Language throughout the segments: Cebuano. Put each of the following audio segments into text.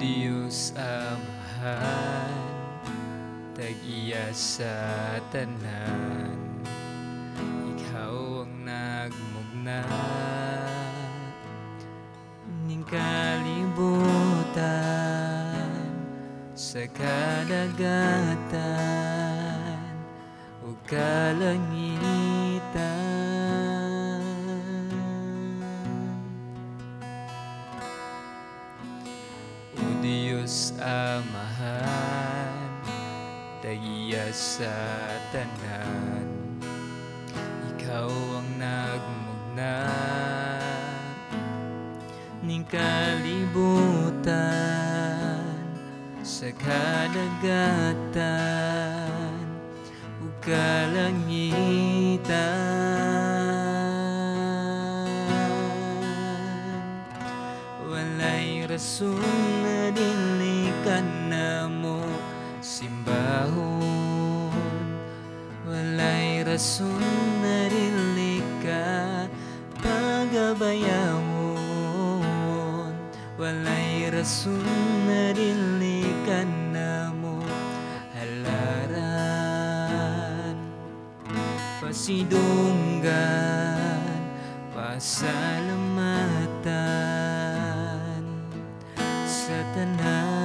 Diyos Amahan, tag-iya sa tanan, ikaw ang nagmugna ning kalibutan sa kadagatan ug kalangitan. O Diyos Amahan, tag-iya sa tanan, ikaw ang nagmugna ning kalibutan sa kadagatan ug kalangitan. Walay rason na dili ka namo simbahon, walay rason na dili ka pagabayawon, walay rason na dili ka namo halaran, pasidunggan, pasalamatan sa tanan.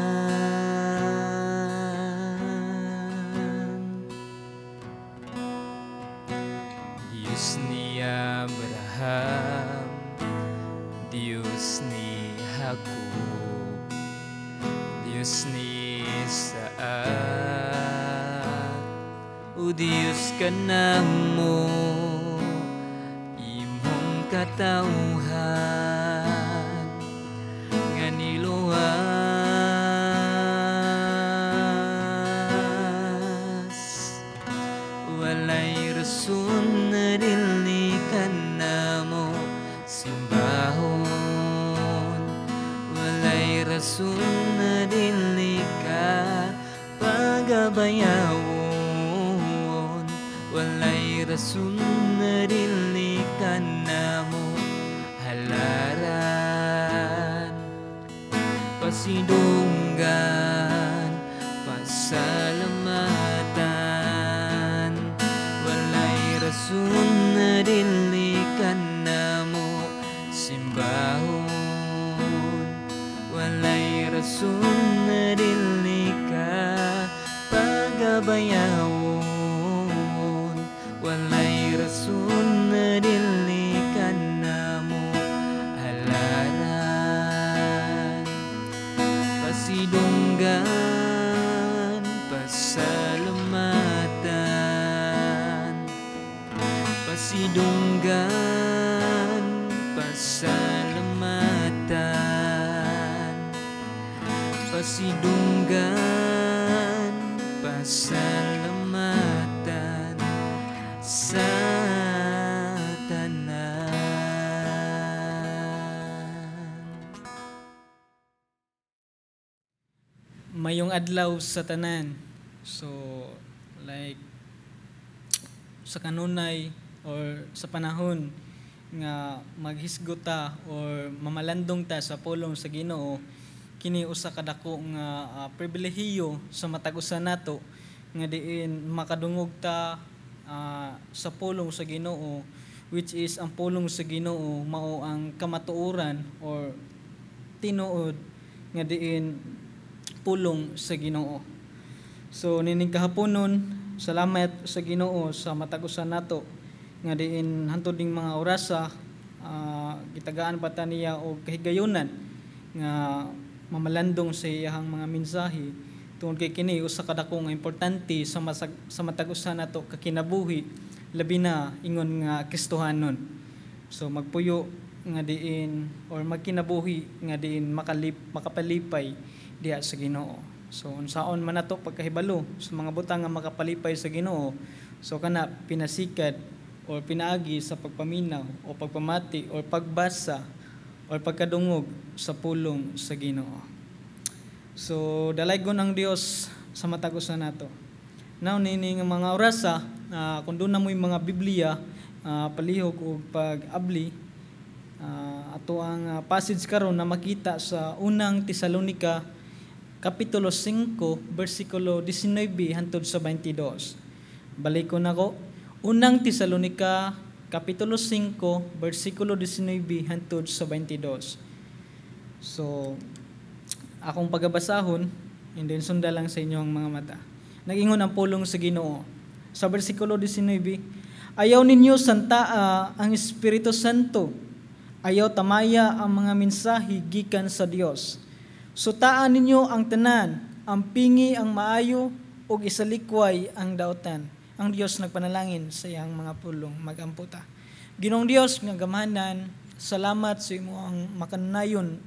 Diyos ni Abraham, Diyos ni Jacob, Diyos ni Isaac, o Diyos ka namo, imong katawhan nga niluwas. Walay rason na dili ka namo simbahon, walay rason na dili ka pagabayawon, walay rason na dili ka namo halaran, pasidunggan, pasalamatan. Walay rason na dili ka namo simbahon, walay rason na dili ka pagabayawon, walay rason na dili ka namo halaran, pasidunggan, pasalamatan, pasidunggan, pasalamatan, pasidunggan, pasalamatan sa tanan. Mayong adlaw sa tanan. So like sa kanunay or sa panahon nga maghisgot ta or mamalandong ta sa pulong sa Ginoo, kini usa ka dako nga pribilehiyo sa matag usa nato nga diin makadungog ta sa pulong sa Ginoo, which is ang pulong sa Ginoo mao ang kamatuoran or tinuod nga diin pulong sa Ginoo. So nining kahaponon, salamat sa Ginoo sa matag usa nato nga diin hantod ning mga orasa gitagaan pa ta niya og kahigayunan nga mamalandong sa iyahang mga mensahe, tungod kay kini usa ka dako nga importante sa matag usa nato kakinabuhi, labi na ingon nga Kristohanon. So magpuyo nga diin or magkinabuhi nga diin makapalipay diha sa Ginoo. So unsaon man nato pagkahibalo sa mga butang nga makapalipay sa Ginoo, so kana pinasikad or pinaagi sa pagpaminaw o pagpamati or pagbasa or pagkadungog sa pulong sa Ginoo. So dalaygon ang Dios sa matag usa nato. Now nining mga orasa, kung doon na mo'y mga Biblia, palihog og pag-abli, ato ang passage karon na makita sa unang Tesalonika Kapitulo 5, versikulo 19 hangtod sa 22. Balik ko nako. Unang Tesalonika, Kapitulo 5, versikulo 19 hangtod sa 22. So, akong pagabasahon, and then sunda lang sa inyong mga mata. Nag-ingon ang pulong sa Ginoo. Sa versikulo 19, "Ayaw ninyo santaa ang Espiritu Santo. Ayaw tamaya ang mga mensahe gikan sa Dios. Sutaan ninyo ang tanan, ampingi ang maayo, ug isalikway ang dautan." Ang Dios nagpanalangin sa iyang mga pulong. Magampo ta. Ginoong Dios nga gamhanan, salamat sa imong makanunayon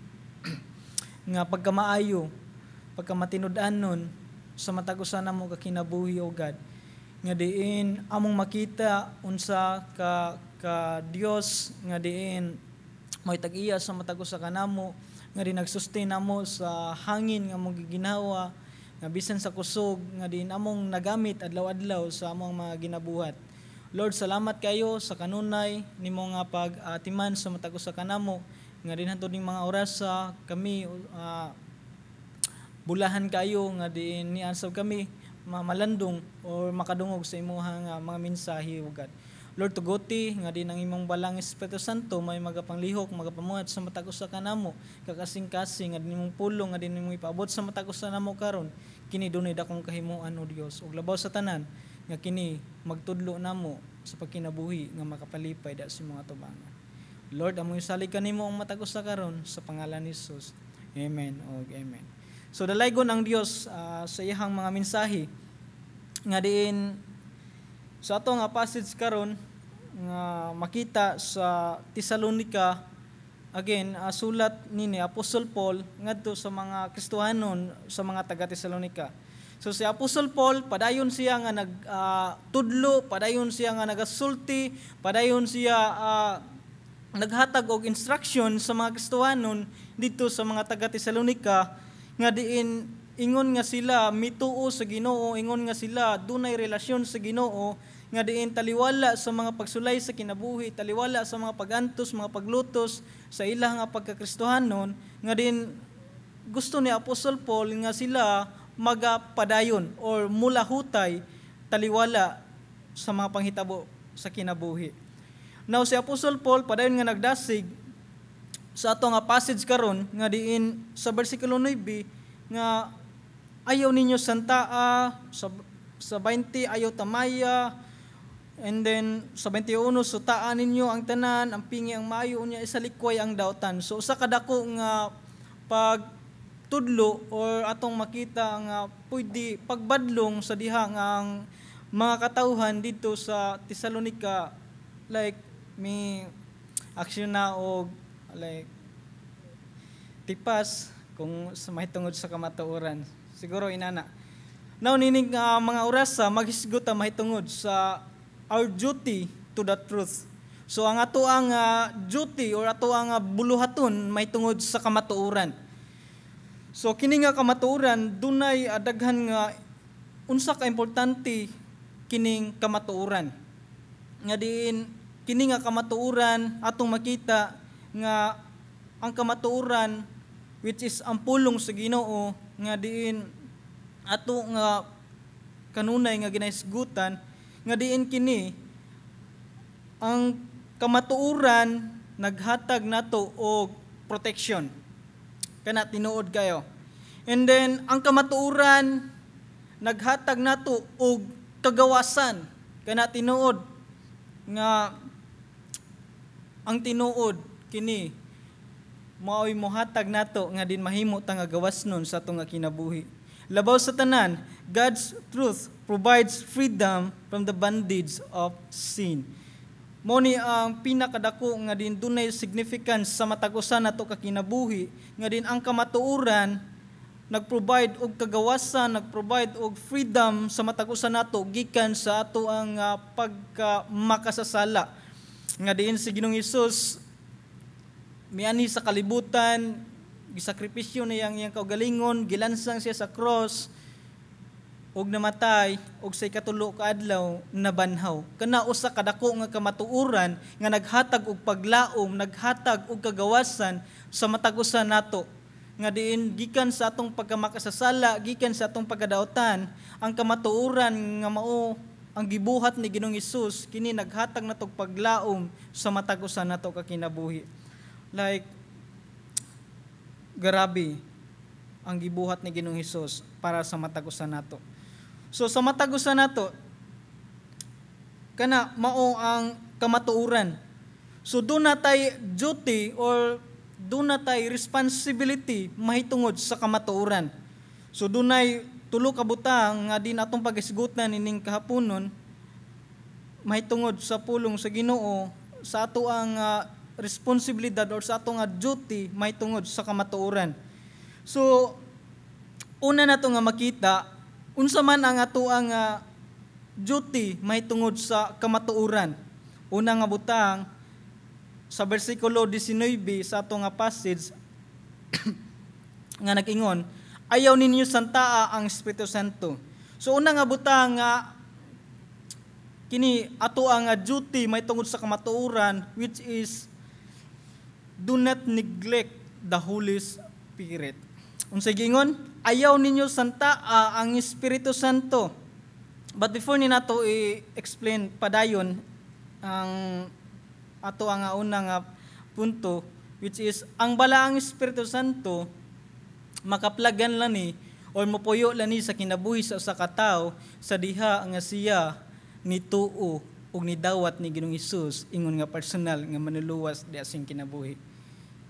nga pagkamaayo, pagkamatinud-anon sa matag usa namo ka kinabuhi, O God. Nga diin among makita unsa ka Dios nga diin mo'y tag-iya sa matag usa kanamo, nga di nagsustain namo sa hangin nga among giginhawa, nga bisan sa kusog nga diin among nagamit adlaw-adlaw sa among mga ginabuhat. Lord, salamat kayo sa kanunay nimo nga pag-atiman sa matag usa kanamo, nga din hantod ning mga orasa kami bulahan kayo nga diin niasab kami malandong or makadungog sa imuha nga mga mensahe, O God. Lord, tuguti nga din ang imong balang Espiritu Santo may magapanglihok, magapamuhat sa matag usa kanamo, kakasing-kasing nga din imong pulong nga din imong ipaabot sa matag usa namo karon, kini dunay dakong kahimuan, O Dios. Ug labaw sa tanan nga kini magtudlo namo sa pagkinabuhi nga makapalipay da sa mga tubangan. Lord, among isalig kanimo ang matag usa karon sa pangalan ni Jesus. Amen og amen. So dalaygon ang Dios sa iyang mga mensahe nga diin sa ato nga passage karon nga makita sa Tesalonica again, sulat ni Apostle Paul ngadto sa mga Kristohanon sa mga taga Tesalonica. So si Apostle Paul, padayon siya nga nag tudlo, padayon siya nga nagasulti, padayon siya naghatag og instruction sa mga Kristohanon dito sa mga taga Tesalonica nga diin ingon nga sila mituo sa Ginoo, ingon nga sila dunay relasyon sa Ginoo, nga diin taliwala sa mga pagsulay sa kinabuhi, taliwala sa mga pagantos, mga paglutos sa ilang nga pagkakristohanon, nga diin gusto ni Apostle Paul nga sila magapadayon or mulahutay taliwala sa mga panghitabo sa kinabuhi. Now si Apostle Paul padayon nga nagdasig sa ato nga passage karon nga diin sa versikulo 9 nga ayaw ninyo santaa, sa 20 ayaw tamaya, and then sa 21 sutaan ninyo ang tanan, ampingi ang maayo, unya isalikway ang dautan. So usa ka dako nga pagtudlo or atong makita nga pwede pagbadlong sa diha nga ang mga katawhan dito sa Tesalonica like may action na og like tipas kung sa mahitungod sa kamatuoran. Siguro inana. Now nining mga orasa maghisgot ta mahitungod sa our duty to the truth. So ang ato ang duty or ato ang buluhaton mahitungod sa kamatuoran. So kini nga kamatuoran dunay daghan nga unsa ka importante kining kamatuoran. Nga diin kini nga kamatuoran atong makita nga ang kamatuoran, which is ang pulong sa Ginoo, nga diin ato nga kanunay nga ginahisgutan, nga diin kini ang kamatuoran naghatag nato og protection. Kana tinuod kayo. And then ang kamatuoran naghatag nato og kagawasan. Kana tinuod nga ang tinuod kini mao'y mohatag nato nga din mahimo ta nga gawas nun sa atong nga kinabuhi. Labaw sa tanan, God's truth provides freedom from the bondage of sin. Mao ni ang pinakadako nga din dunay significance sa matag usa nato ka kinabuhi, nga din ang kamatuoran nagprovide og kagawasan, nagprovide og freedom sa matag usa nato gikan sa ato ang pagka makasasala. Nga diin si Ginoong Hesus mianhi sa kalibutan, gisakripisyo niya ang iyang kaugalingon, gilansang siya sa cross, ug namatay, ug sa ikatulo ka adlaw nabanhaw. Kana usa ka dako nga kamatuoran nga naghatag og paglaom, naghatag og kagawasan sa matag usa nato. Nga diin gikan sa atong pagkamakasasala, gikan sa atong pagkadautan, ang kamatuoran nga mao ang gibuhat ni Ginoong Hesus, kini naghatag natog paglaom sa matag usa nato ka kinabuhi. Like, grabe ang gibuhat ni Ginoong Hesus para sa matag usa nato. So sa matag usa nato, kana mao ang kamatuoran. So duna tay duty or duna tay responsibility mahitungod sa kamatuoran. So dunay tulo ka butang nga di natong paghisgutan ining kahaponon mahitungod sa pulong sa Ginoo sa ato ang responsibilidad or sa atong duty mahitungod sa kamatuoran. So una nato nga makita, unsa man ang ato ang duty mahitungod sa kamatuoran. Una nga butang, sa bersikulo 19 sa ato nga passage nga nag-ingon, "Ayaw ninyo santaa ang Espiritu Santo." So una nga butang nga kini ato ang duty mahitungod sa kamatuoran, which is do not neglect the Holy Spirit. Unsay giingon? "Ayaw ninyo santaa ang Espiritu Santo." But before ni nato i-explain padayon ang ato ang una nga punto, which is ang balaang Espiritu Santo makaplagan lang ni or mopuyo lang ni sa kinabuhi sa usa ka tawo sa diha nga siya nituo ug nidawat ni Ginoong Hesus ingon nga personal nga manluluwas diha sa kinabuhi.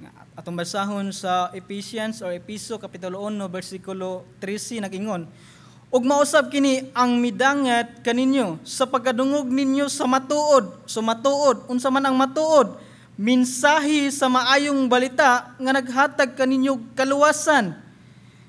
Nga atong basahon sa Ephesians or Episo kapitulo 1 bersikulo 13, nag-ingon, "Ug mausab kini ang midangat kaninyo sa pagkadungog ninyo sa matuod." So matuod, unsa man ang matuod? Mensahe sa maayong balita nga naghatag kaninyo kaluwasan.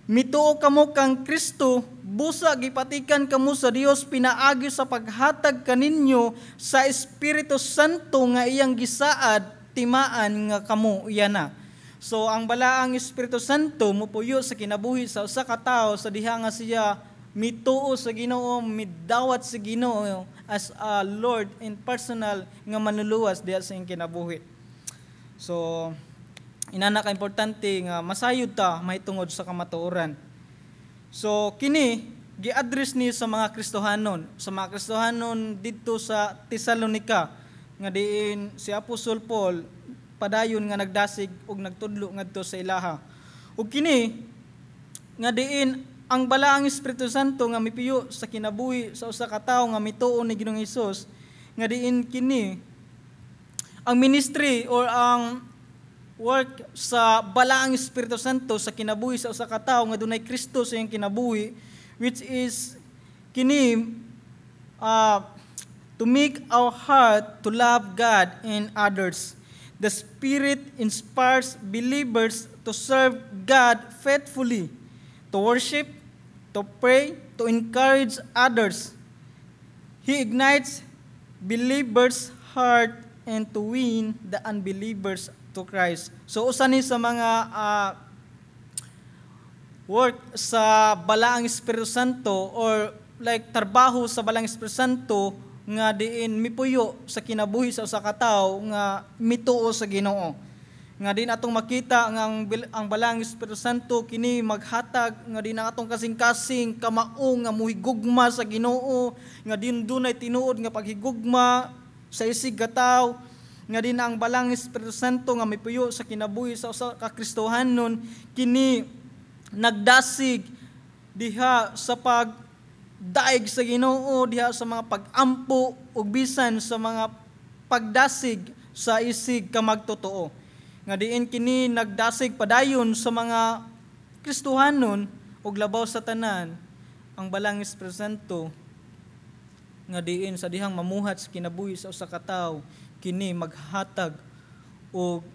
Mituo kamo kang Kristo, busa gipatikan kamo sa Dios pinaagi sa paghatag kaninyo sa Espiritu Santo nga iyang gisaad timaan nga kamo iya na. So ang balaang Espiritu Santo mupuyo sa kinabuhi sa usa ka tawo sa diha nga siya mituo sa Ginoo, midawat sa Ginoo as a Lord and personal nga manluluwas diha sa iyang kinabuhi. So inana ka importante nga masayod ta mahitungod sa kamatuoran. So kini gi-address ni sa mga Kristohanon didto sa Tesalonica nga diin si Apostol Paul padayon nga nagdasig ug nagtudlo ngadto sa ilaha. Ug kini nga diin ang balaang Espiritu Santo nga mipuyo sa kinabuhi sa usa ka tawo nga mituo ni Ginoong Hesus, nga diin kini ang ministry or ang work sa balaang Espiritu Santo sa kinabuhi sa usa ka tawo nga dunay Kristo sa iyang kinabuhi, which is kini to make our heart to love God and others. The Spirit inspires believers to serve God faithfully, to worship, to pray, to encourage others. He ignites believers' heart and to win the unbelievers to Christ. So usa ni sa mga work sa balaang Espiritu Santo or like trabaho sa balaang Espiritu Santo nga diin mipuyo sa kinabuhi sa usa ka tawo nga mituo sa Ginoo. Nga din atong makita nga ang balaang Espiritu Santo kini maghatag nga din ang atong kasing-kasing kamao nga muhigugma sa Ginoo, nga din dunay tinuod nga paghigugma sa isig ka tawo, nga din ang balaang Espiritu Santo nga mipuyo sa kinabuhi sa usa ka Kristohanon kini nagdasig diha sa pagdaig sa Ginoo, diha sa mga pag-ampo ug bisan sa mga pagdasig sa isig ka magtotoo, nga diin kini nagdasig padayon sa mga Kristohanon. Ug labaw sa tanan, ang balaang Espiritu Santo nga diin sa dihang mamuhat sa kinabuhi sa usa ka tawo, kini maghatag og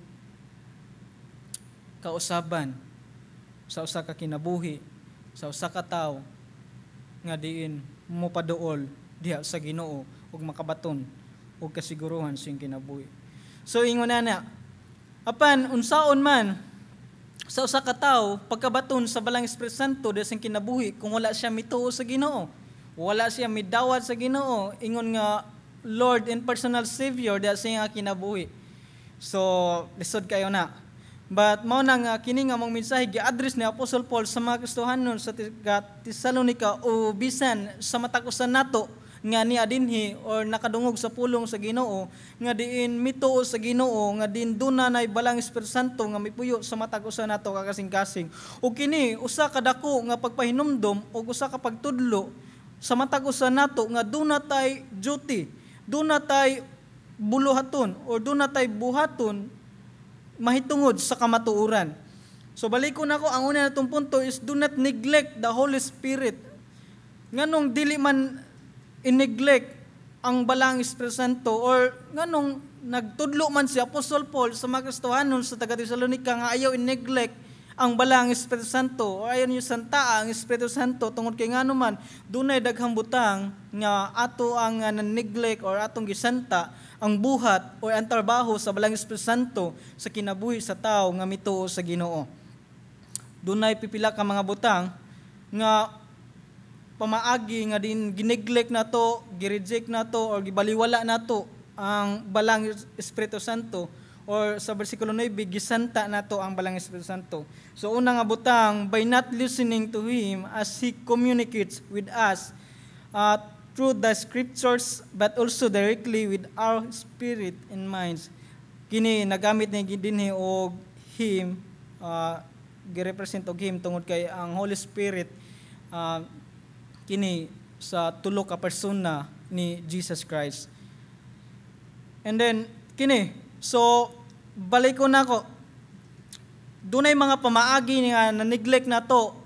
kausaban sa usa ka kinabuhi sa usa ka tawo nga diin mopaduol diha sa Ginoo ug makabaton og kasiguruhan sa iyang kinabuhi. So ingon ana, apan unsaon man sa usa ka tawo pagkabaton sa Balaang Espiritu Santo diha sa kinabuhi kung wala siya mituo sa Ginoo, wala siya midawat sa Ginoo ingon nga Lord and personal Savior diha sa iyang kinabuhi? So lisod kayo na. But mao na nga kini nga mong mensahe gi-address ni Apostle Paul sa mga Kristohanon sa Tesalonica o bisan sa matag usa nato nga niya dinhi or nakadungog sa pulong sa Ginoo, nga diin mituo sa Ginoo, nga diin duna nay Balang Espiritu Santo nga mipuyo sa matag usa nato ka kasing-kasing. Ug kini usa ka dako nga pagpahinumdom ug usa ka pagtudlo sa matag usa nato nga duna tay duty, duna tay buluhaton or duna tay buhaton mahitungod sa kamatuoran. So balikon nako ang una natong punto is do not neglect the Holy Spirit. Nganong dili man i-neglect ang Balang Espiritu Santo or nganong nagtudlo man si Apostol Paul sa mga Kristohanon sa taga Tesalonica nga ayaw i-neglect ang Balang Espiritu Santo o ayaw niyo santaa ang Espiritu Santo? Tungod kay ngano man dunay daghang butang nga ato ang na-neglect or atong gisanta ang buhat o ang trabaho sa Balang Espiritu Santo sa kinabuhi sa tao nga mituo sa Ginoo. Dunay pipila ka mga butang nga pamaagi nga din gineglect nato, gi-reject nato or gibaliwala nato ang Balang Espiritu Santo or sa versikulo 9, gisanta nato ang Balang Espiritu Santo. So una nga butang, by not listening to Him as He communicates with us through the scriptures but also directly with our spirit and minds. Kini nagamit ni dinhi og Him, girepresent og Him tungod kay ang Holy Spirit kini sa tulo ka persona ni Jesus Christ. And then kini, so balik ko nako, dunay mga pamaagi nga na-neglect nato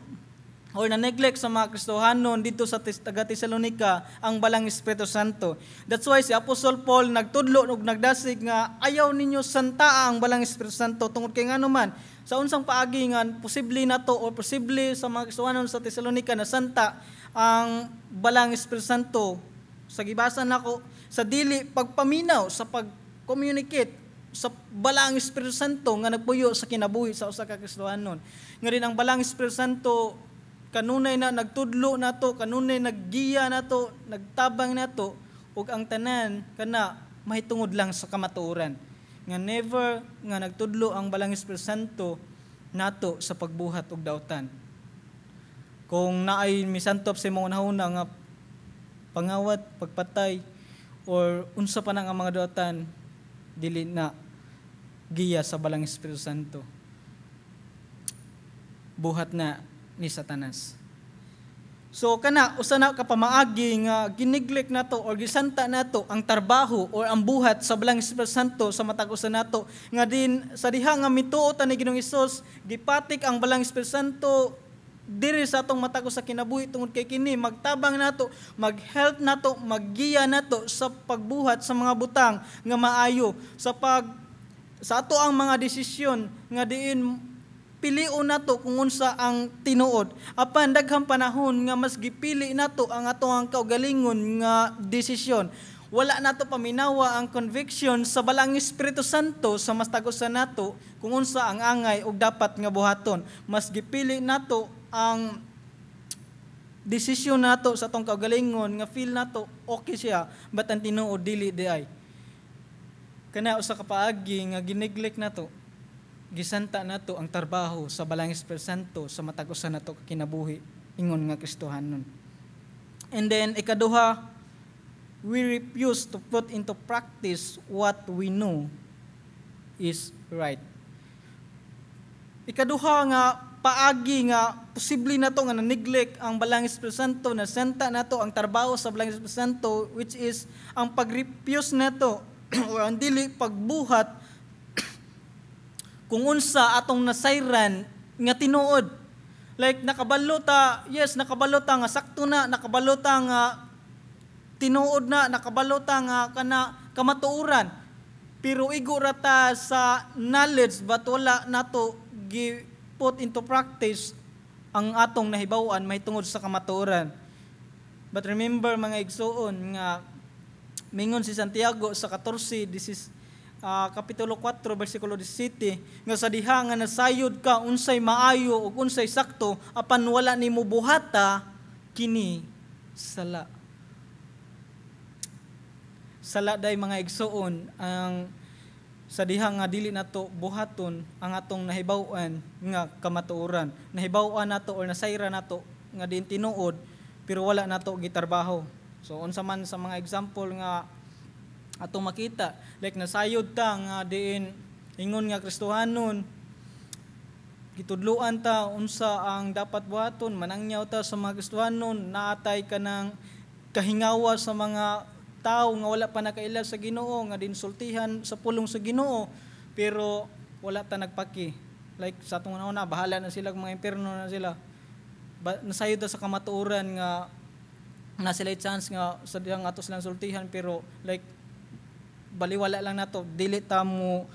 or na-neglect sa mga Kristohanon dito sa taga Tesalonica ang Balang Espiritu Santo. That's why si Apostol Paul nagtudlo ug nagdasig nga ayaw ninyo santaa ang Balang Espiritu Santo, tungod kay ngano man, sa unsang paagi nga posible nato o posible sa mga Kristohanon sa Tesalonica na santa ang Balang Espiritu Santo? Sa gibasa nako, sa dili pagpaminaw sa pag-communicate sa Balang Espiritu Santo nga nagpuyo sa kinabuhi sa usa ka Kristohanon. Nga din ang Balang Espiritu Santo kanunay na nagtudlo nato, kanunay naggiya nato, nagtabang nato, ug ang tanan kana mahitungod lang sa kamatuoran. Nga never nga nagtudlo ang Balang Espiritu Santo nato sa pagbuhat og dautan. Kung naay misantop sa imong hunahuna nga pangawat, pagpatay, or unsa pa na nga mga dautan, dili na giya sa Balang Espiritu Santo. Buhat na ni Satanas. So kana usa na ka pamaagi nga gineglect nato or gisanta nato ang trabaho or ang buhat sa Balang Espiritu Santo sa matag usa nato, nga din sa diha nga mituo ta ni Ginoong Hesus, gipatik ang Balang Espiritu Santo diri sa atong matag usa kinabuhi, tungod kay kini magtabang nato, mag-help nato, maggiya nato sa pagbuhat sa mga butang nga maayo, sa pag sa ato ang mga desisyon nga diin pilion nato kung unsa ang tinuod. Apan daghang panahon nga mas gipili nato ang ato ang kaugalingon nga desisyon. Wala nato paminawa ang conviction sa Balang Espiritu Santo sa mas tag-usa nato kung unsa ang angay ug dapat nga buhaton. Mas gipili nato ang desisyon nato sa atong kaugalingon nga feel nato okay siya, but ang tinuod dili diay. Kana usa ka paagi nga gineglect nato, gisanta nato ang trabaho sa Balang Espiritu Santo sa matag usa nato ka kinabuhi ingon nga Kristohanon. And then ikaduha, we refuse to put into practice what we know is right. Ikaduha nga paagi nga posible nato nga na-neglect ang Balang Espiritu Santo, na santa nato ang trabaho sa Balang Espiritu Santo, which is ang pag-refuse nato or ang dili pagbuhat kung unsa atong nasayran nga tinuod. Like nakabalo ta, yes, nakabalo ta nga sakto na, nakabalo ta nga tinuod na, nakabalo ta nga kana kamatuoran. Pero igo ra ta sa knowledge, but wala nato gi put into practice ang atong nahibaw-an mahitungod sa kamatuoran. But remember, mga igsuon, nga mingon si Santiago sa 14, this is kapitulo 4 bersikulo 17, nga sa diha nga nasayod ka unsay maayo ug unsay sakto apan wala nimo buhata kini, sala. Sala day, mga igsuon, ang Sa diha nga dili nato buhaton ang atong nahibaw-an nga kamatuoran. Nahibaw-an nato or nasayra nato nga diin tinuod, pero wala nato gitarbaho. So unsa man sa mga example nga atong makita, like nasayod ta nga diin ingon nga Kristohanon, gitudluan ta unsa ang dapat buhaton, manangyaw ta sa mga Kristohanon, naatay ka ng kahingawa sa mga tao nga wala pa nakaila sa Ginoo nga dinsultihan sa pulong sa Ginoo, pero wala ta nagpaki. Like sa atong una, bahala na sila, mga impierno na sila. Nasayod ta sa kamatuoran nga na sila chance nga sa dihang ato silang sultihan, pero like baliwala lang nato, dili ta mo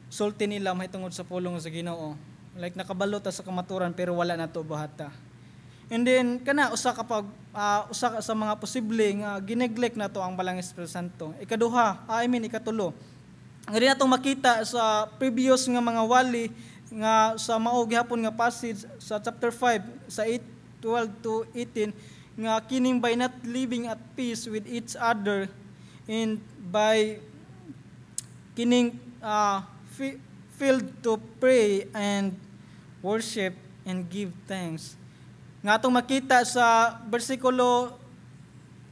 sulti nila mahitungod sa pulong sa Ginoo. Like nakabalo ta sa kamatuoran, pero wala nato buhata. And then kana usa ka pag usa ka sa mga posible nga gineglect nato ang Balang Espiritu Santo. Ikaduha, I mean ikatulo. Nga din natong makita sa previous nga mga wali nga sa mao gihapon nga passage sa chapter 5 sa 8 12 to 18, nga kining by not living at peace with each other and by kining failed to pray and worship and give thanks. Nga atong makita sa bersikulo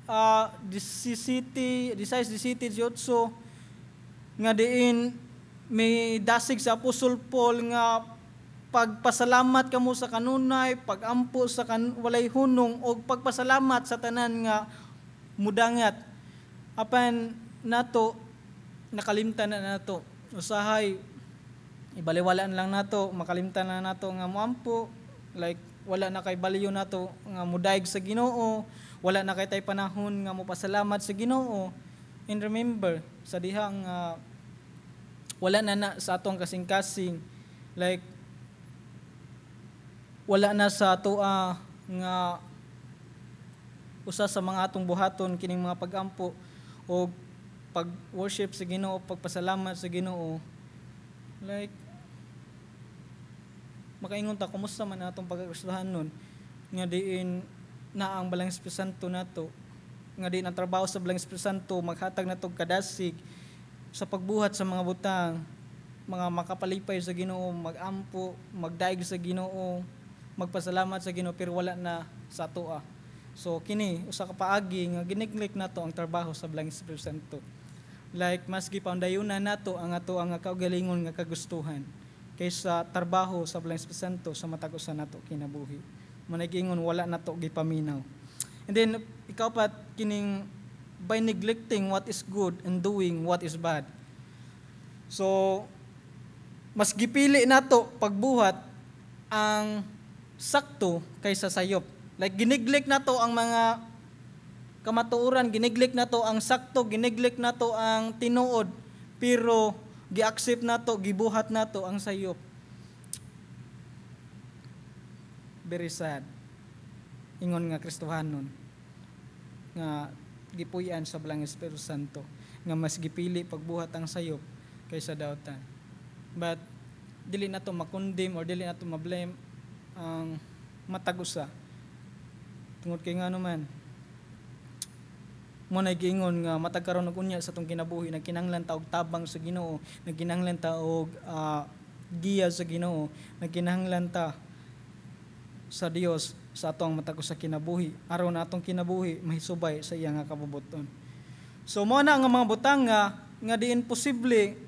17, 16, 17, 18, nga diin may dasig sa Apostol Paul nga pagpasalamat kamo sa kanunay, pagampo sa walay hunong og pagpasalamat sa tanan nga mudangat. Apan nato nakalimtan na nato. Usahay ibaliwalaan lang nato, makalimtan na nato nga moampo, like wala na kay baliyo nato nga mudaig sa Ginoo, wala na kay tay panahon nga mopasalamat sa Ginoo. And remember, sa dihang wala na na sa atong kasing-kasing, like wala na sa atoa nga usa sa mga atong buhaton kining mga pagampo o pag-worship sa Ginoo, pagpasalamat sa Ginoo. Like makaingon ta, kumusta man atong pagkakristohan nun nga diin na ang Balang Espiritu Santo nato, nga diin ang trabaho sa Balang Espiritu Santo maghatag nato kadasig sa pagbuhat sa mga butang mga makapalipay sa Ginoo, magampo, magdaig sa Ginoo, magpasalamat sa Ginoo, pero wala na sa atoa. So kini usa ka paagi nga gineglect nato ang trabaho sa Balang Espiritu Santo. Like mas gipaundayunan nato ang ato ang kaugalingon nga kagustuhan kaysa trabaho sa Balang Espiritu Santo sa matag usa nato kinabuhi. Managingon wala nato gipaminaw. And then ikapat, kining by neglecting what is good and doing what is bad. So mas gipili nato pagbuhat ang sakto kaysa sayop. Like gineglect nato ang mga kamatuoran, gineglect nato ang sakto, gineglect nato ang tinuod, pero gi-accept nato, gibuhat nato ang sayop. Very sad. Ingon nga Kristohanon nga gipuy-an sa Balang Espiritu Santo nga mas gipili pagbuhat ang sayop kaysa dautan. But dili nato makondemn or dili nato ma-blame ang matag usa. Tungod kay ngano man mo na giingon nga matag karon ug unya sa atong kinabuhi nagkinahanglan ta og tabang sa Ginoo, nagkinahanglan ta og giya sa Ginoo, nagkinahanglan ta sa Dios sa atong matag usa kinabuhi aron atong kinabuhi mahisubay sa iya nga kabubuton. So mo na nga mga butang nga diin posible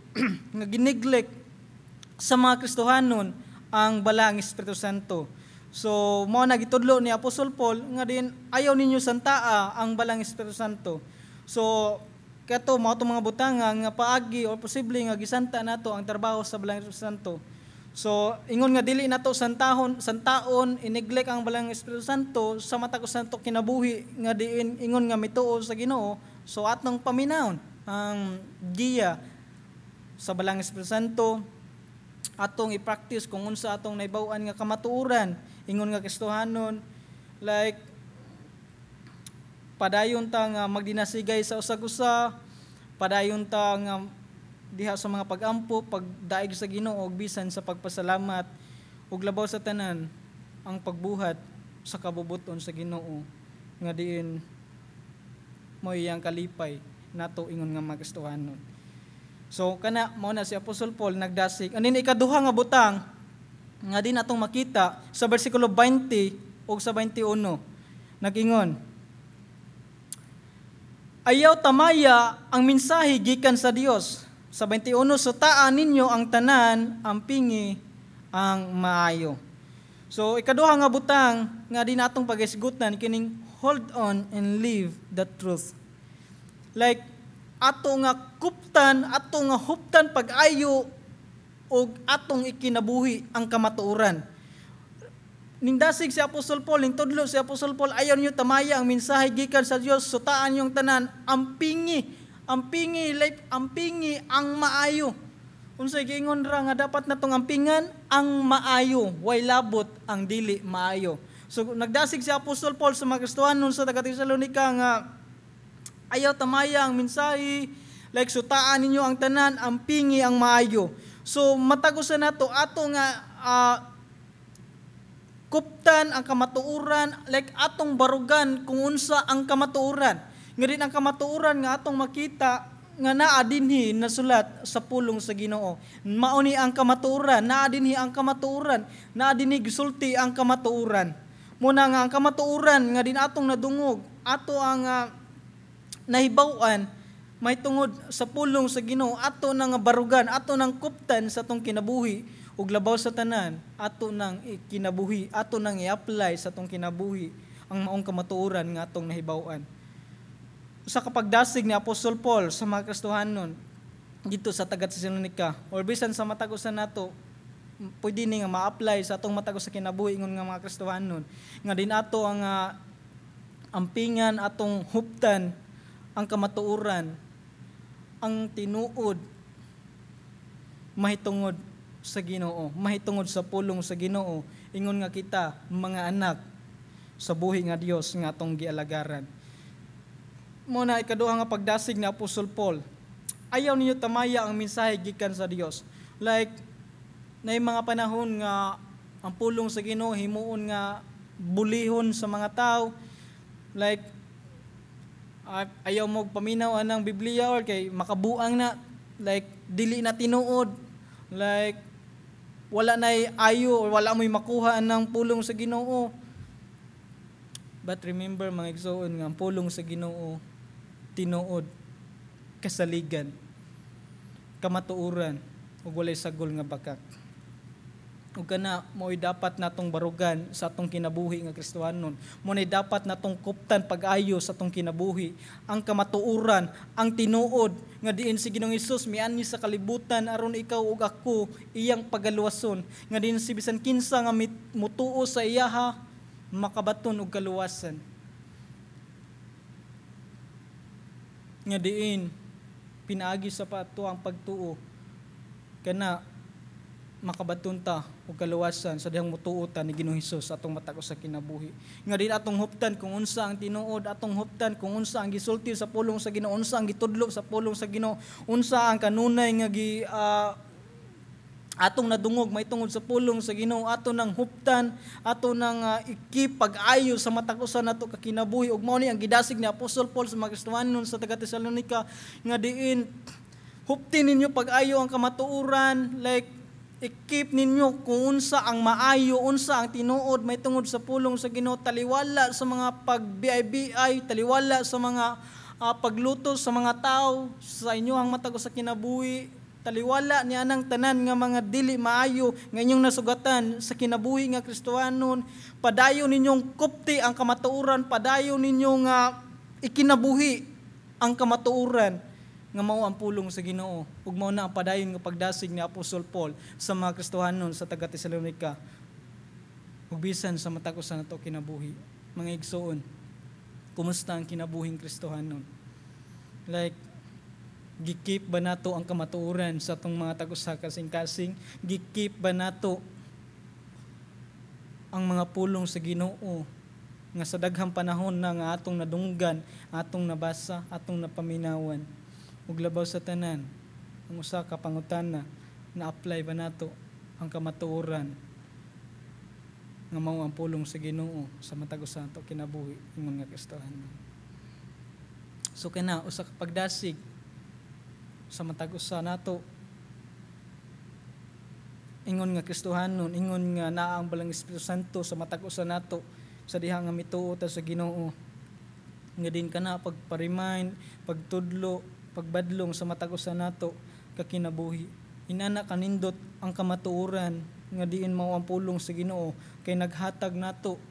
nga gineglect sa mga Kristohanon ang Balang Espiritu Santo. So mao na gitudlo ni Apostol Paul nga din ayaw ninyo santaa ang Balang Espiritu Santo. So kato mao tong mga butanga nga paagi or posible nga gisanta nato ang trabaho sa Balang Espiritu Santo. So ingon nga dili nato santahon santaon ineglect ang Balang Espiritu Santo sa matag usa nato kinabuhi nga diin ingon nga mituo sa Ginoo. So atong paminawon ang giya sa Balang Espiritu Santo, atong i-practice kung unsa atong nahibaw-an nga kamatuoran ingon nga Kristohanon. Like padayon ta nga magdinasigay sa usag-usa, padayon ta nga diha sa mga pagampo, pagdaig sa Ginoo ug bisan sa pagpasalamat, ug labaw sa tanan ang pagbuhat sa kabubuton sa Ginoo nga diin mo iyang kalipay nato ingon nga mga Kristohanon. So kana mao na si Apostol Paul nagdasig. Anin ikaduha nga butang nga din atong makita sa bersikulo 20 ug sa 21. Nag-ingon, "Ayaw tamaya ang mensahe gikan sa Dios." Sa 21, "Sutaa ninyo ang tanan, ampingi ang maayo." So ikaduha nga butang nga din atong pagisgutan kining hold on and live the truth. Like ato nga kuptan, ato nga huptan pag-ayo og atong ikinabuhi ang kamatuoran. Nindasig si Apostol Paul, nintudlo si Apostol Paul, "Ayaw niyo tamaya ang mensahe gikan sa Dios, sutaan yung tanan, ampingi, ampingi, like ampingi ang maayo." Unsay giingon ra nga dapat natong ampingan? Ang maayo, way labot ang dili maayo. So nagdasig si Apostol Paul sa mga Kristohanon sa taga Tesalonica nga ayaw tamaya ang mensahe, like sutaan ninyo ang tanan, ampingi ang maayo. So matag usa nato, ato nga kuptan ang kamatuoran, like atong barugan kung unsa ang kamatuoran. Nga din ang kamatuoran nga atong makita nga naa dinhi nasulat sa pulong sa Ginoo. Mao ni ang kamatuoran, naa dinhi ang kamatuoran, naa dinhi gisulti ang kamatuoran. Muna nga ang kamatuoran nga din atong nadungog, ato ang nahibaw-an may tungod sa pulong sa Ginoo, ato nang barugan, ato nang kuptan sa atong kinabuhi ug labaw sa tanan, ato nang kinabuhi, ato nang i-apply sa atong kinabuhi ang maong kamatuoran nga atong nahibaw-an. Sa kapagdasig ni Apostol Paul sa mga Kristohanon dito sa taga Tesalonica or bisan sa matag usa nato, pwede ni nga ma-apply sa atong matag usa kinabuhi ingon nga mga Kristohanon nga din ato ang ampingan, atong huptan ang kamatuoran, ang tinuod mahitungod sa Ginoo, mahitungod sa pulong sa Ginoo, ingon nga kita mga anak sa buhi nga Dios nga atong gialagaran. Mo na ikaduha nga pagdasig ni Apostol Paul. "Ayaw ninyo tamaya ang mensahe gikan sa Dios." Like na mga panahon nga ang pulong sa Ginoo himuon nga bulihon sa mga tao, like ayaw mo paminaw anang Biblia or kay makabuang na, like dili na tinuod, like wala na ayo or wala mo'y makuha anang pulong sa Ginoo. But remember, mga igsoon, nga ang pulong sa Ginoo tinuod, kasaligan, kamatuoran ug walay sagol nga bakak. Ug kana mo'y dapat natong barugan sa atong kinabuhi nga Kristohanon. Mo dapat natong kuptan pag-ayo sa atong kinabuhi ang kamatuoran, ang tinuod nga diin si Ginoong Hesus mianhi sa kalibutan aron ikaw ug ako iyang pagaluwason, nga diin si bisan kinsa nga mutuo sa iyaha makabaton og kaluwasan. Nga diin pinaagi sa pato ang pagtuo kana makabaton ta og kaluwasan sa dihang mutuo ta ni Ginoong Hesus atong matag usa kinabuhi. Nga din atong huptan kung unsa ang tinuod, atong huptan kung unsa ang gisulti sa pulong sa Ginoo, unsa ang gitudlo sa pulong sa Ginoo, unsa ang kanunay nga gi atong nadungog mahitungod sa pulong sa Ginoo, ato nang huptan, ato nang ikipag-ayo sa matag usa nato ka kinabuhi. Ug mao ni ang gidasig ni Apostol Paul sa mga Kristohanon sa taga Tesalonica nga diin huptin ninyo pag-ayo ang kamatuoran, like i-keep ninyo kung unsa ang maayo, unsa ang tinuod may tungod sa pulong sa Ginoo, taliwala sa mga pag-BI-BI, taliwala sa mga pagluto sa mga tao sa inyohang matag usa kinabuhi, taliwala ni anang tanan nga mga dili maayo nga inyong nasugatan sa kinabuhi nga Kristohanon. Padayon ninyong kupti ang kamatuoran, padayon ninyong ikinabuhi ang kamatuoran nga mao ang pulong sa Ginoo. Ug mao na ang padayon nga pagdasig ni Apostol Paul sa mga Kristohanon sa taga Tesalonica ug bisan sa matag usa nato kinabuhi. Mga igsoon, kumusta ang kinabuhing Kristohanon? Like gikip ba nato ang kamatuoran sa atong mga tag-usa kasing-kasing? Gikip ba nato ang mga pulong sa Ginoo nga sa daghang panahon na nga atong nadunggan, atong nabasa, atong napaminawan? Ug labaw sa tanan, ang usa ka pangutana, na-apply ba nato ang kamatuoran nga mao ang pulong sa Ginoo sa matag usa nato kinabuhi ingon nga Kristohanon? So kana usa ka pagdasig Sa matag usa nato, ingon nga Kristohanon, ingon nga naa ang Balaang Espiritu Santo sa matag usa nato sa diha nga mituo ta sa Ginoo, nga din kana pagpa-remind, pagtudlo, pagbadlong sa matag usa nato ka kinabuhi. Inana kanindot ang kamatuoran nga diin mao ang pulong sa Ginoo kay naghatag nato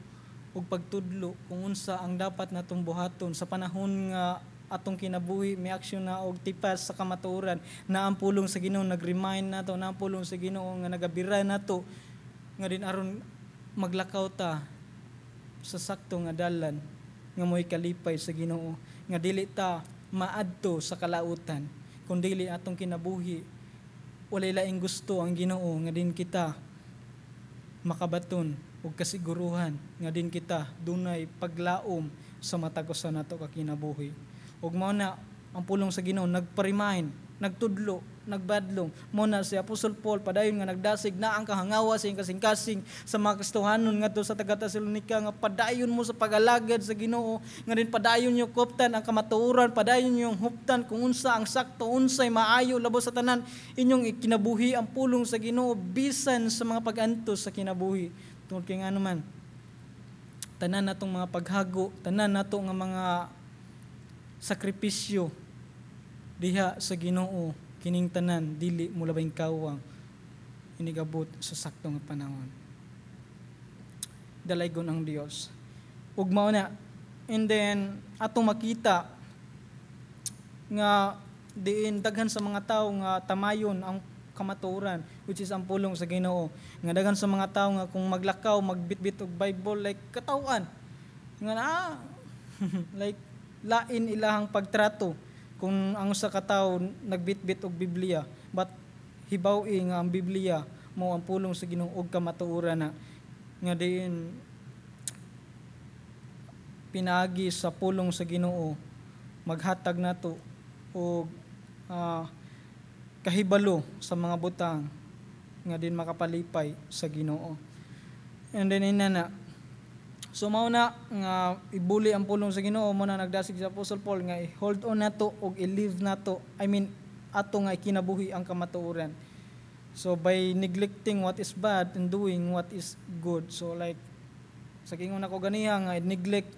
og pagtudlo kung unsa ang dapat natong buhaton sa panahon nga atong kinabuhi may aksyon na og tipas sa kamatuoran na ang pulong sa Ginoo nag-remind nato, na ang pulong sa Ginoo nga nagabira nato nga din aron maglakaw ta sa sakto nga dalan nga mo'y kalipay sa Ginoo, nga dili ta maadto sa kalautan kung dili atong kinabuhi walay laing gusto ang Ginoo nga din kita makabaton og kasiguruhan nga din kita dunay paglaom sa matag usa nato ka kinabuhi. Ug mao na ang pulong sa Ginoo nagpa-remind, nagtudlo, nagbadlong. Mao na si Apostol Paul padayon nga nagdasig na ang kahangawa sa iyang kasing-kasing sa mga Kristohanon ngadto sa taga Tesalonica nga padayon mo sa pag-alagad sa Ginoo, nga din padayon niyo koptan ang kamatuoran, padayon niyo huptan kung unsa ang sakto, unsay maayo labaw sa tanan, inyong ikinabuhi ang pulong sa Ginoo bisan sa mga pag-antos sa kinabuhi. Tungod kay ngano man, tanan natong mga paghago, tanan nato nga mga sakripisyo diha sa Ginoo, kining tanan dili mo labing kawang inigabot sa sakto nga panahon. Dalaygon ang Dios. Ug mao na, and then atong makita nga diin daghan sa mga tawo nga tamayon ang kamatuoran, which is ang pulong sa Ginoo, nga daghan sa mga tawo nga kung maglakaw, magbitbit og Bible, like katawan nga na like lain ilahang pagtrato kung ang usa ka tawo nagbitbit og Biblia, but hibaw-i nga ang Biblia mao ang pulong sa Ginoo og kamatuoran na nga diin pinaagi sa pulong sa Ginoo maghatag nato og kahibalo sa mga butang nga din makapalipay sa Ginoo. And then inana. So mao na nga ibuli ang pulong sa Ginoo, mo na nagdasig sa Apostle Paul nga i-hold on nato og i-live nato. I mean, ato nga ikinabuhi ang kamatuoran. So by neglecting what is bad and doing what is good. So like sa giingon ako ganiha nga neglect,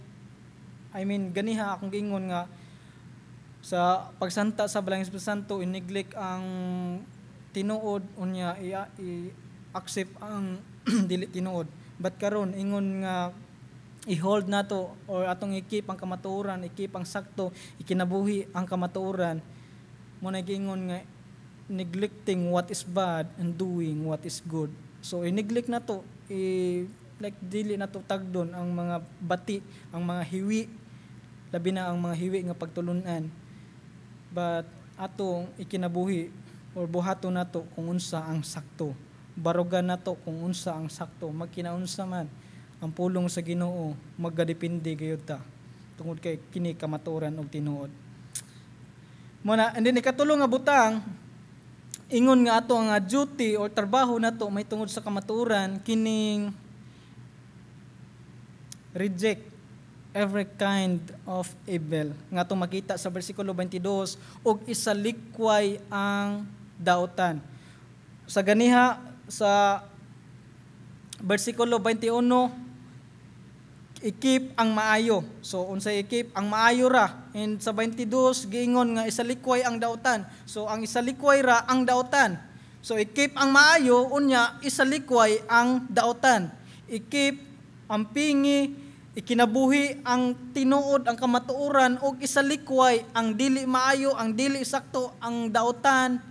I mean, ganiha akong giingon nga sa pagsanta sa Balaang Espiritu Santo, i-neglect ang tinuod unya i-accept ang dili tinuod. But karon, ingon nga i-hold nato or atong i-keep ang kamatuoran, i-keep ang sakto, ikinabuhi ang kamatuoran, mo na giingon nga neglecting what is bad and doing what is good. So i-neglect nato, i like dili nato tagdon ang mga bati, ang mga hiwi, labi na ang mga hiwi nga pagtulunan. But atong ikinabuhi or buhaton nato kung unsa ang sakto. Barugan nato kung unsa ang sakto, magkinaunsa man ang pulong sa Ginoo, maggadepende gayud ta tungod kay kini kamatuoran og tinuod. Mao na, and then ikatulo nga butang, ingon nga ato nga duty or trabaho nato may tungod sa kamatuoran, kining reject every kind of evil. Nga atong makita sa bersikulo 22, og isalikway ang dautan. Sa ganiha sa bersikulo 21, i-keep ang maayo. So unsay i-keep? Ang maayo ra. And sa 22, giingon nga isalikway ang dautan. So ang isalikway ra ang dautan. So i-keep ang maayo, unya isalikway ang dautan. I-keep ang pingi, ikinabuhi ang tinuod, ang kamatuoran, ug isalikway ang dili maayo, ang dili sakto, ang dautan,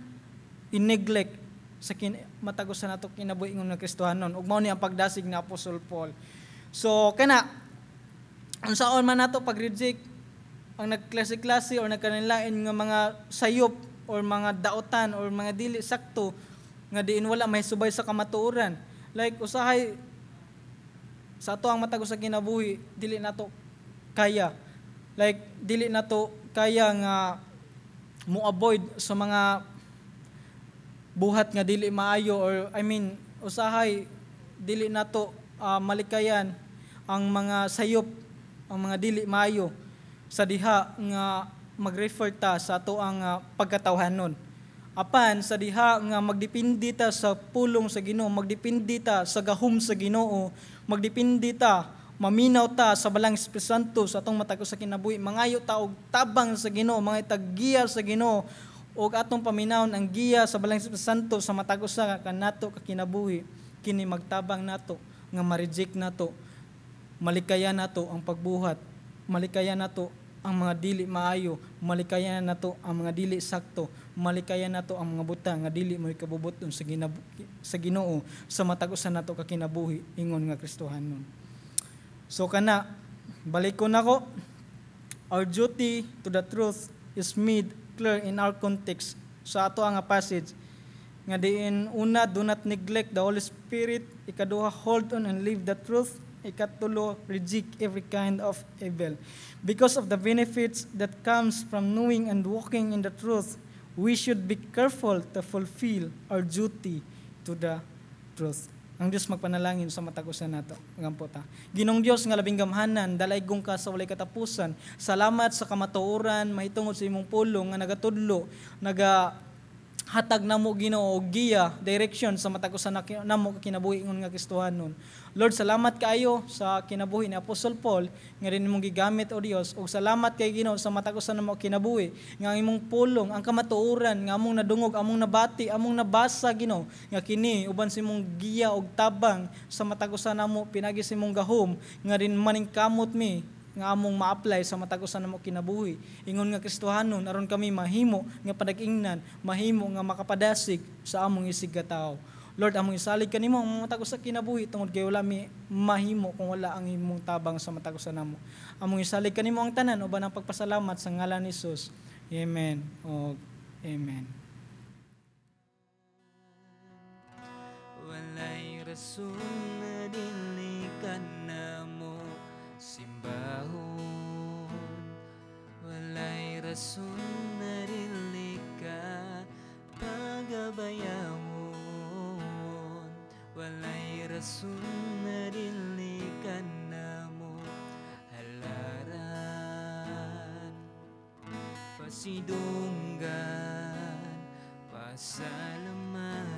i-neglect sa matag usa nato kinabuhi nga Kristohanon. Ug mao ni ang pagdasig ni Apostol Paul. So kana, unsaon man nato pag-reject ang nagklase-klase or nagkanilain nga mga sayop or mga dautan or mga dili sakto nga diin wala may subay sa kamatuoran? Like usahay sa ato ang matag sa kinabuhi, dili nato kaya, like dili nato kaya nga mo avoid sa mga buhat nga dili maayo, or I mean, usahay dili nato malikayan ang mga sayop, ang mga dili maayo sa diha nga mag-refer ta sa ato ang pagkatawhanon. Apan sa diha nga magdepende ta sa pulong sa Ginoo, magdepende ta sa gahom sa Ginoo, magdepende ta, maminaw ta sa Balaang Espiritu Santo sa atong matag usa kinabuhi, mangayo ta og tabang sa Ginoo, mangayo ta giya sa Ginoo ug atong paminawon ang giya sa Balaang Espiritu Santo sa matag usa kanato ka kinabuhi, kini magtabang nato nga ma-reject nato, malikayan nato ang pagbuhat, malikayan nato ang mga dili maayo, malikayan nato ang mga dili sakto, malikayan nato ang mga butang nga dili mo ikabubuton sa Ginoo sa matag usa nato ka kinabuhi ingon nga Kristohanon. So kana, balik ko nako, our duty to the truth is made clear in our context sa ato ang passage nga diin una, do not neglect the Holy Spirit; ikaduha, hold on and live the truth; ikatulo, reject every kind of evil. Because of the benefits that comes from knowing and walking in the truth, we should be careful to fulfill our duty to the truth. Ang Diyos magpanalangin sa matag usa nato. Gampo ta. Ginoong Dios nga labing gamhanan, dalaygong ka sa walay katapusan. Salamat sa kamatuoran mahitungod sa imong pulong nga nagatudlo, naga hatag namo, Ginoo, og giya, direction sa matag usa namo kinabuhi ingon nga Kristohanon. Lord, salamat kaayo sa kinabuhi ni Apostle Paul nga din imong gigamit, o Dios, ug salamat kay Ginoo sa matag usa namo kinabuhi nga ang imong pulong, ang kamatuoran nga among nadungog, among nabati, among nabasa, Ginoo, nga kini uban sa imong giya og tabang sa matag usa namo pinagi sa imong gahom nga din maningkamot mi nga among ma-apply sa matag usa namo kinabuhi ingon nga Kristohanon aron kami mahimo nga padag-ingnan, mahimo nga makapadasig sa among isig katawo. Lord, among isalig kanimo ang matag usa kinabuhi tungod kay wala mi mahimo kung wala ang imong tabang sa matag usa namo. Among isalig kanimo ang tanan uban ang pagpasalamat sa ngalan ni Jesus. Amen. O amen. Walay rason na dili ka namo simbahon. Walay rason na dili ka pagabayawon. Walay rason na dili ka namo halaran, pasidunggan, pasalamatan.